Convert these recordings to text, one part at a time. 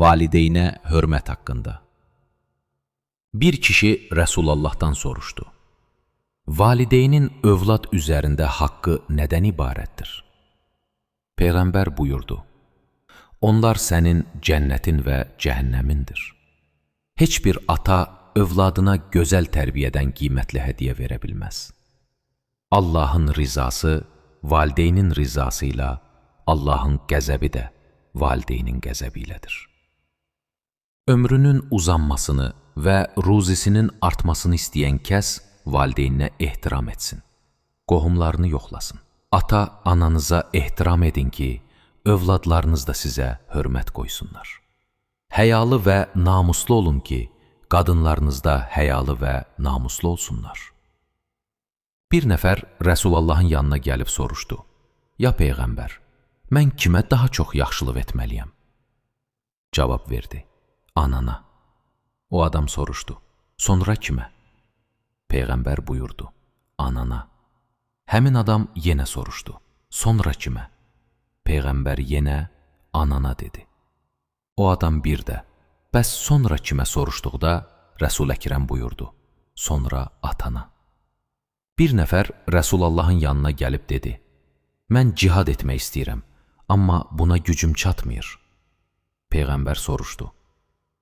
Valideynə hörmət haqqında. Bir kişi Rəsulallahdan soruşdu. Valideynin övlad üzərində haqqı nədən ibarətdir? Peyğəmbər buyurdu. Onlar sənin cənnətin və cəhənnəmindir. Heç bir ata övladına gözəl tərbiyədən qiymətli hədiyyə verə bilməz. Allahın rizası valideynin rizası ilə, Allahın qəzəbi də valideynin qəzəbi ilədir. Ömrünün uzanmasını və ruzisinin artmasını istəyən kəs valideyninə ehtiram etsin. Qohumlarını yoxlasın. Ata, ananıza ehtiram edin ki, övladlarınız da sizə hörmət qoysunlar. Həyalı və namuslu olun ki, qadınlarınız da həyalı və namuslu olsunlar. Bir nəfər Rəsulallahın yanına gəlib soruşdu. Ya Peyğəmbər, mən kimə daha çox yaxşılıq etməliyəm? Cavab verdi, anana. O adam soruşdu, sonra kimə? Peyğəmbər buyurdu, anana. Həmin adam yenə soruşdu, sonra kimə? Peyğəmbər yenə anana dedi. O adam bir də, bəs sonra kimə soruşduqda Rəsul Əkrəm buyurdu, sonra atana. Bir nəfər Rəsulallahın yanına gəlib dedi, mən cihad etmək istəyirəm, amma buna gücüm çatmır. Peyğəmbər soruşdu,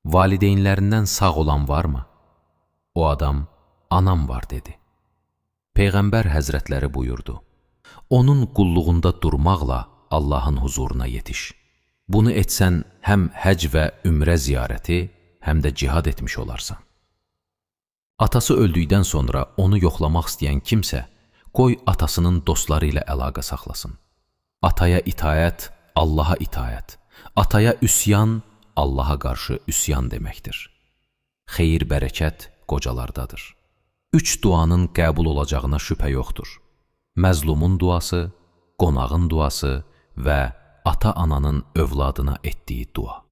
valideynlərindən sağ olan varmı? O adam, anam var dedi. Peyğəmbər həzrətləri buyurdu, onun qulluğunda durmaqla Allahın huzuruna yetiş. Bunu etsən həm həcc və ümrə ziyarəti, həm də cihad etmiş olarsan. Atası öldükdən sonra onu yoxlamaq istəyən kimsə, qoy atasının dostları ilə əlaqə saxlasın. Ataya itaət, Allaha itaət. Ataya üsyan, Allaha qarşı üsyan deməkdir. Xeyir, bərəkət qocalardadır. 3 duanın qəbul olacağına şübhə yoxdur. Məzlumun duası, qonağın duası və ata-ananın övladına etdiyi dua.